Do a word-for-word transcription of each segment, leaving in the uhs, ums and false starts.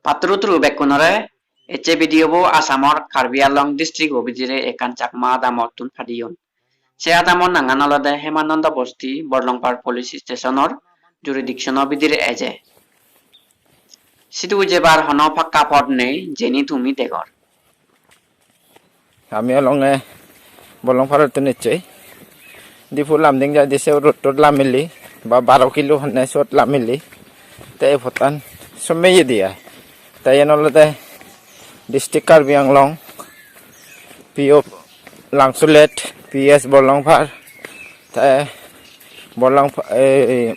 Patturu turu bekkunore, ecche video bo Assamor Karbi Anglong district o bidire ekkan Chakma adamottun padeyon. Se adamor nangan olode Hemananda Bosti, Borlongpar Police Station or jurisdiction o bidire eje. Sidu jebar hono pakka pot nei, jeni tumi degor. Ami olonge Borlongparottun ecche. Diphu Lumding jaide se road-ot lamili, ba baro kilo honne sot lamili. Te ei pottan sommeye di ai. Te iyen olode District Karbi Anglong, P O Langsulet, P S Borlongpar, te Borlongpa-, ei,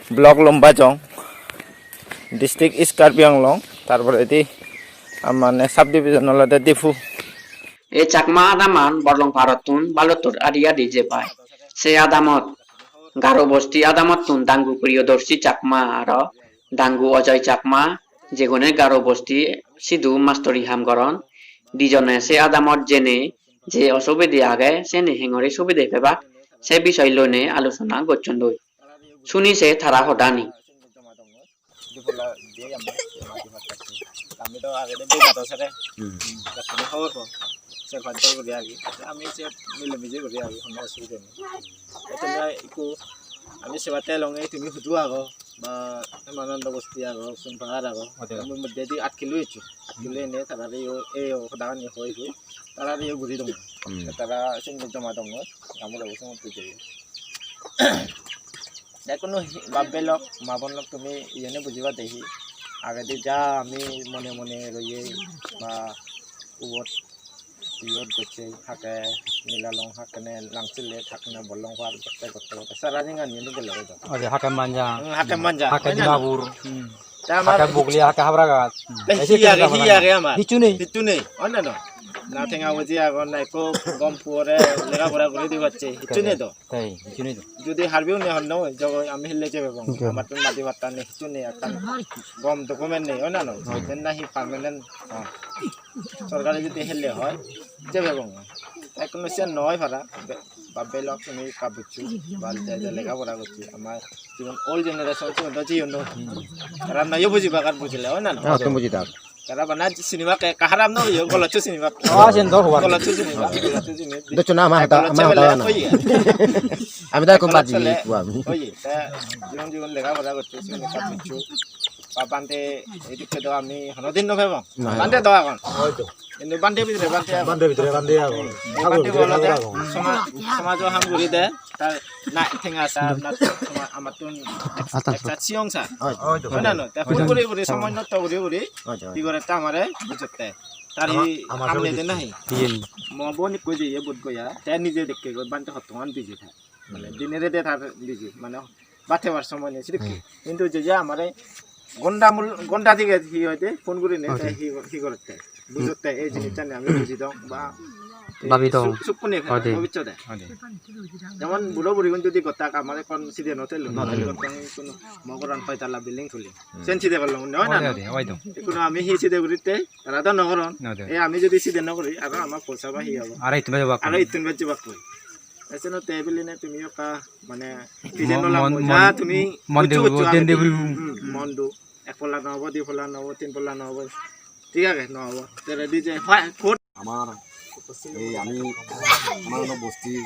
Block Lumbajong, District East Karbi Anglong, tar poredi, ah, mane subdivision olode Diphu. Ei Chakma adaman Borlongparottun baluttur adi adi jei pai. Se adamot Garo Bosti adamottun Dangu Priyodarshi Chakma aro Dangu Ajoy Chakma, jegune Garo Bosti sidu mastori ham goron. Dijone se adamot jeinei je osubide age, seni hengori subide pebak, se bisoy loinei alochona gocchondoi. Suni se tara hodani. Dupola diye jammo, madi bhat khacche. Ami do agede bej ado sere. Hmm. Jattoni hobor po. Se bhat dor guri agi. Ami se mile mije guri agi, hono osubide nei. Tumi ikku ami sebatte elonge, tumi hudu ago, ba Hemananda Bosti ago, Sun Pahar ago. Ode. Ami moddedi aat kilo eccho. Aat kilo ene tarare yo, e yo, hodagani hoi hoi. Tarare yo guri dong. Hmm. Tara sindi joma dong. Amul ago sumot jeye. Dekhuno hi-, bab bhei lok, ma bon lok, tumi iyene bujiba dehi. Agedi ja ami mone mone roye ba ubot iyot gocche, hake Milalong, hakkene Langchillet, hakkene Borlongpar, gotte gotte gotte sara jingan iyeni gele oido. Ode hake Manja. Hmm, hake Manja. Hake Dimapur. Hmm. Te amar hake Bugli, hake Habragat. Te ei hi age, hi age amar? Hissu nei. Hissu nei. Oi na no? Na tenga boji agon, na ekko gom puore lega pora guri di pacche. Hissu nei do. Tei, hissu nei do. Jodi Harbi une honno, jogo ami hille jebe bong. Amattun madi patta nei, hissu nei, ekkan gom document nei, oi na noi? Oi. Den nahi permanent, oh. Sorkare jodi hille hoi, jebe bong. Ekkuno siyan noi para, be-, bab bhei lok tumi ekka buccho, ba je je lega pora gocche, ama jigun old generation sigun do jiyon do. Tara nayo bujibak ar bujile, oi na noi? Ah, tumi bujidak. Tara bana sinibakke, ekka harap no oiyo, goloccho sinibakke. Ah, sen do hobar. Goloccho sinibakke, goloccho sinibakke. Doccho na ama hada, ama hada na. Oiye. Ami da ekko baji goloccho le, ekko ami. Oiye, ta jigun jigun lega pora gocche, sigun ekka buccho. Ba bhante, edikke do ami honodin no pebong. Na, bhante do agon. Hoito. Indi bhante bidire bhante agon. Bhante bidire bhante agon. Bhante bidire bhante agon. Soma-, somajo ham guri de. Ta na tenga sa, na soma-, amattun ekta siyong sa. Hoito. Hoito. Oi na noi? Ta phone guri guri, somoy nosto guri guri. Hoito, hoito. Hi gore ta amare bujotte. Tar hi amar, amar amne de nahi? Iyen. Mo bon ikko jeye Bodh Gaya. Te nije dekke goi bhante hottoman busy thai. Mane dine rede tar busy. Mane bhat hebar somoy nei sidikke. Hmm. Hintu je je amare gonda mul-, gonda dige hi hoide phone gurine, te hi, hi gorotte. Bujotte ei jinissani ami buji dong ba bhabi dong. Suk-, sukkune hoide. Bobissote. Hoide. Jemon buro burigun jodi gottak amare kon side no thelo, no thelo. Gottak ami kono mogoran hoitala building tuli. Hmm. Sen side gorlong, no, na, hoide, no? Hoide, hoide. Ekkuno ami hi side guritte, tara do no goron. No de. Ei ami jodi side no guri, aro ama poisa ba hi obo? Aro ittun bej obak. Aro ittun bej obak koi. Eseno te biline tumi ekka mane, mon-, pije no lam mon-, ja mon-, tumi mon buccho de buccho uri, age den de tumi. Uri. Hmm, mon do. Ek polla no obo, di polla no obo, tin polla no obo. Thik age, no obo. Te ready je, hoi, court. Amar, ei ami, amar hono bosti,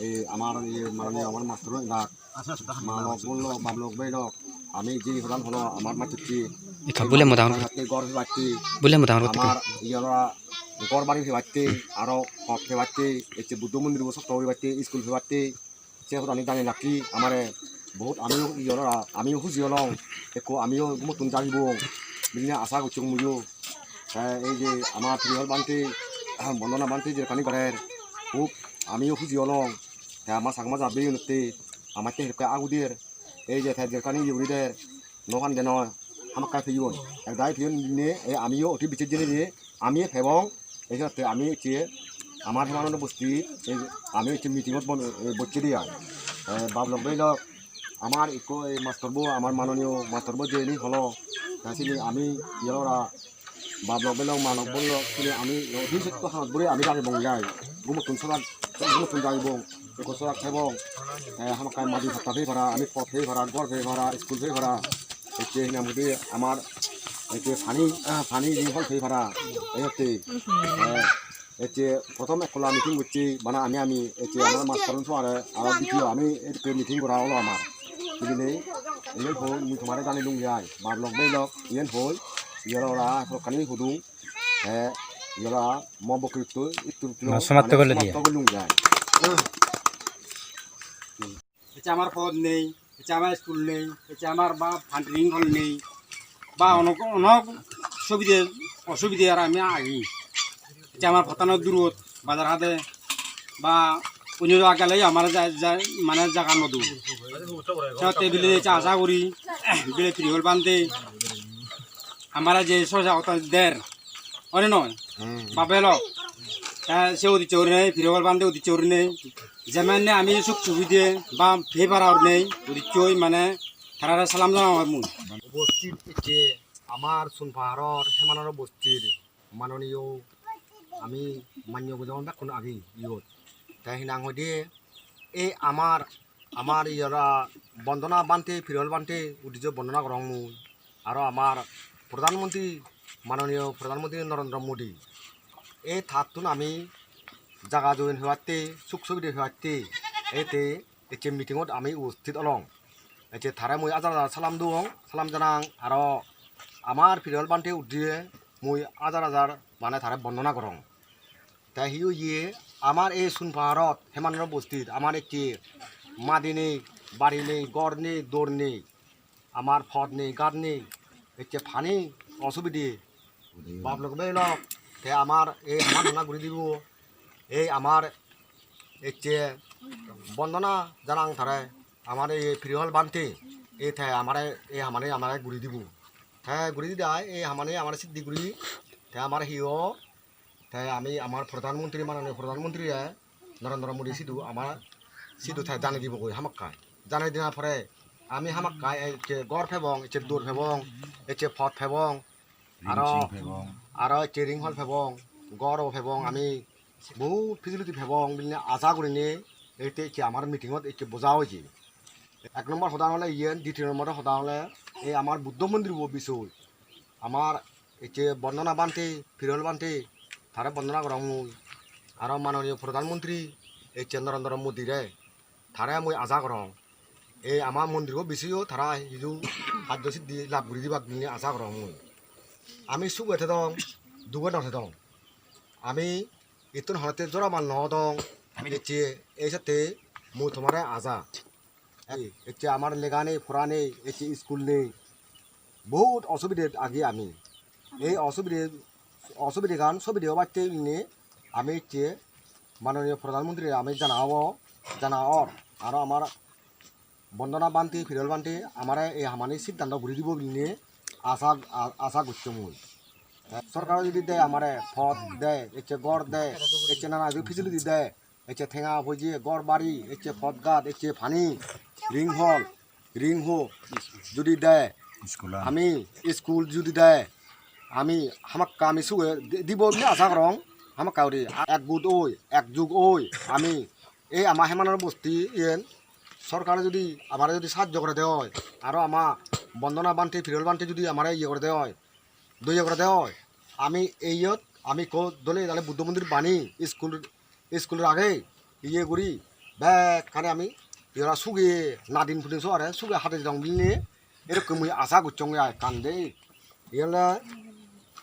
ei amar, ei mane amar mastor hoi na, ma lok, bon lok, bap lok, bhei lok, ami je hodan holo, amar machutti. Ekka bule moda hon. Bule moda hon. Amar, iye, ghor bari pebatte, aro hok pebatte, ecche Buddho mondir bo sokto guribatte, school pebatte, se hodani jani lakki amare bohut, amiyo iye olong, amiyo huji olong, ekko amiyo gumottun jagibong, bili asa gocchong muiyo. Te ei je ama Priyol bhante, Bondona bhante jekkani gorer, hub amiyo huji olong. Te ama Chakma jat beiyonotte amatte hedokke agu der. Ei je te jekkani iye guri der, no pande noi, hamakkai peyon. Ek dagi peyon dinei, ei amiyo oti bichej dinei je, ami pebong, ei senotte ami ecche, amar Hemananda Bosti, ei ami ecche meeting-ot bon-, ei bocche de ai. Eh, bap lok bhei lok, amar ikko ei mastor bo, amar manoniyo mastor bo jeni holo, te sini ami iyot ora bap lok bhei lok, ma lok bon lok, sini ami odi sotto hamat buri ami jagibong jai. Gumottun sodak, gumottun jagibong, ekko sodak thebong. Eh, hamakkai madi patta pei para, ami pot pei para, ghor pei para, school pei para. Ecche hinang hoide amar ecche pani, ah, pani ring hol pei para. Eyotte. Eh, ecche prothom ekkola meeting gocche, bana ami ami ecche amar mastorun soare aro ditiyo ami ecche meeting gora olo amar. Hijeni, iyen hoi mui tomare jani lungge ai. Bap lok bhei lok, iyen hoi, iyen ora hokkani hudung. Te iyen ora mo boktobbo ittun Na, somatto gorle diye. Somatto gorlung jai. Ecche amar pod nei, ecche amar school nei, ecche amar ba funding hall nei, ba onok, onok subide, osubide ar ami agi. Ecche amar pottan o durot, bazar hade, ba onyo jaga gele amar ja-, ja-, mane jaga no dun. Senotte bile ecche aja guri, bile Priyol bhante, amare je soja hota der, ore noi, Hmm. Babe lok, te se udicche gurinei, Priyol bhante udicche gurinei, jemenne ami suk subide ba pei para gurinei, udiccoi mane tarare salam janangor mui. Ubosthit ecche amar Sunpaharor Hemanoro bostir manoniyo ami manyo gujongo bekkun agi iyot. Te hinang hoide ei amar, amar iyora bondona bhante, Priyol bhante uddije bondona gorong mui. Aro amar Pradhan Mantri, manoniyo Pradhan Mantri Narendra Modi. Ei tattun ami jaga jomin pebatte, suk subide pebatte, ete ecche meeting-ot ami ubosthit olong. Ecche tare mui ajar ajar salam duong, salam janang, aro amar Priyol bhante uddije mui ajar ajar mane tare bondona gorong. Te hi oye, amar ei Sunpaharot, Hemanoro bostit, amar ecche madi nei, bari nei, ghor nei, dor nei, amar pod nei, ghat nei, ecche pani osubide, bap lok bhei lok, te amar ei haman honna guri dibo, ei amar ecche bondona janang tare, amar ei Priyol bhante, ei te amare ei hamani amare guri dibo, te guri didai ei hamani amare siddhi guri, te amar hi o, te ami amar Pradhan Mantri, manoniyo Pradhan Mantri e Narendra Modi sidu amar sidu te janei dibo goi hamakkai. Janei dina pore ami hamakkai ecche ghor pebong, ecche dor pebong, ecche pod pebong, aro, aro ecche ring hall pebong, ghor o pebong, ami bohut facility pebong bilinei aja gurinei ete ecche amar meeting ot ecche boja oye. Ek nombor hoda ole iyen, ditiyo nombor hoda ole ei amar Buddho mondir bo bisoy. Amar ecche bondona bhante, Priyol bhante, tare bondona gorong mui. Aro manoniyo Pradhan Mantri ecche Narendra Modi re, tare mui aja gorong. Ei ama mondirbo bisoyo tara hiju hajjo siddhi lab guri dibak bilinei aja gorong mui. Ami suge thedong, duge no thedong. Ami ittun honotte jora mal no odong. Ecche ei satte mui tomare aja. Ecche amar lega nei, pora nei, ecche school nei. Bohut osubide agi ami. Ei osubide, osubidegan subide obatte inne ami ecche manoniyo Pradhan Mantri ami jana obo, jana or. Aro amar Bondona bhante, Priyol bhante amare ei hamani siddhanto guri dibo bilinei asa, a-, asa gocchong mui. Sorkare jodi de amare pod de, ecche ghor de, ecche nana idu facility de, ecche tenga poije, ghor bari, ecche pod ghat, ecche pani, ring hall, ring ho, jodi de, School-an. Ami school jodi de, ami hamakkai ami suge di-, dibo bili asa gorong, hamakkai guri ek got oi, ek jug oi, ami ei ama Hemanor bosti iyen sorkare jodi amare jodi sahajjo gore de oi, aro ama Bondona bhante, Priyol bhante jodi amare iye gore de oi, doye gore de oi, ami eyot ami ekko dole dale Buddho mondir bani school, school age iye guri bekkani ami iyora suge nadin pudin soare suge hade jedong bilinei edokke mui asa gocchonge ai ekkan de. Iyen ole,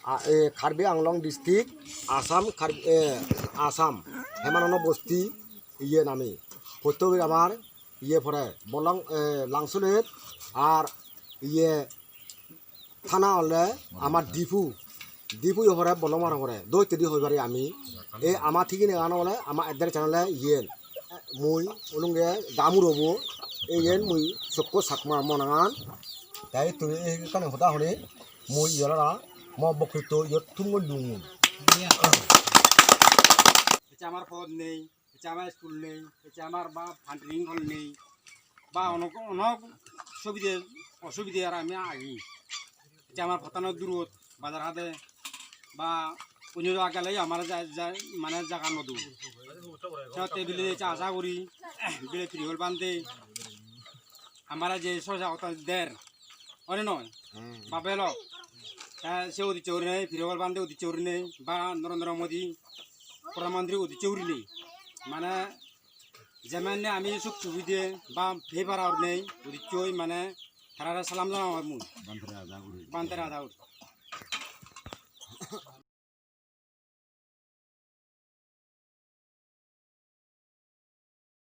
a, e, Karbi Anglong district, Assam, Kar-, e, Assam, Hemanana bosti, iyen ami. Pottobir amar iye pore, Bolong, e, Langsulet, ar iye thana ole amar Dipu. Dipu yo pore Bolongmaro pore. Doi tedi hoi pari ami. E ama thigine gan ole, ama address an ole iyen. Mui olunge Gamuro bo, iyen mui Sokko Chakma mo nangan. Tai tumi ei ekkani hoda hone mui iyolara mo boktobbo iyot thum gollung. Ecche amar pod nei, ecche amar school nei, ecche amar ba funding hall nei, ba onok, onok subide, osubide ar ami agi. Ecche amar pottan o durot, bazar hade, ba onyo jaga gele amar ja-, ja-, mane jaga no dun. Senotte bile ecche asa guri, bile Priyol bhante amare je soja hota der, Mane noi, ba belok. Te se uddicche gurinei, Pirobal bhante uddicche gurinei, ba Narendra Modi, Pradhan Mantri uddicche gurinei, mane jemenne ami suk subide ba pei para gurinei uddicche guri mane tarare salam janangor mui. Bhante raja guri. Bhante raja guri.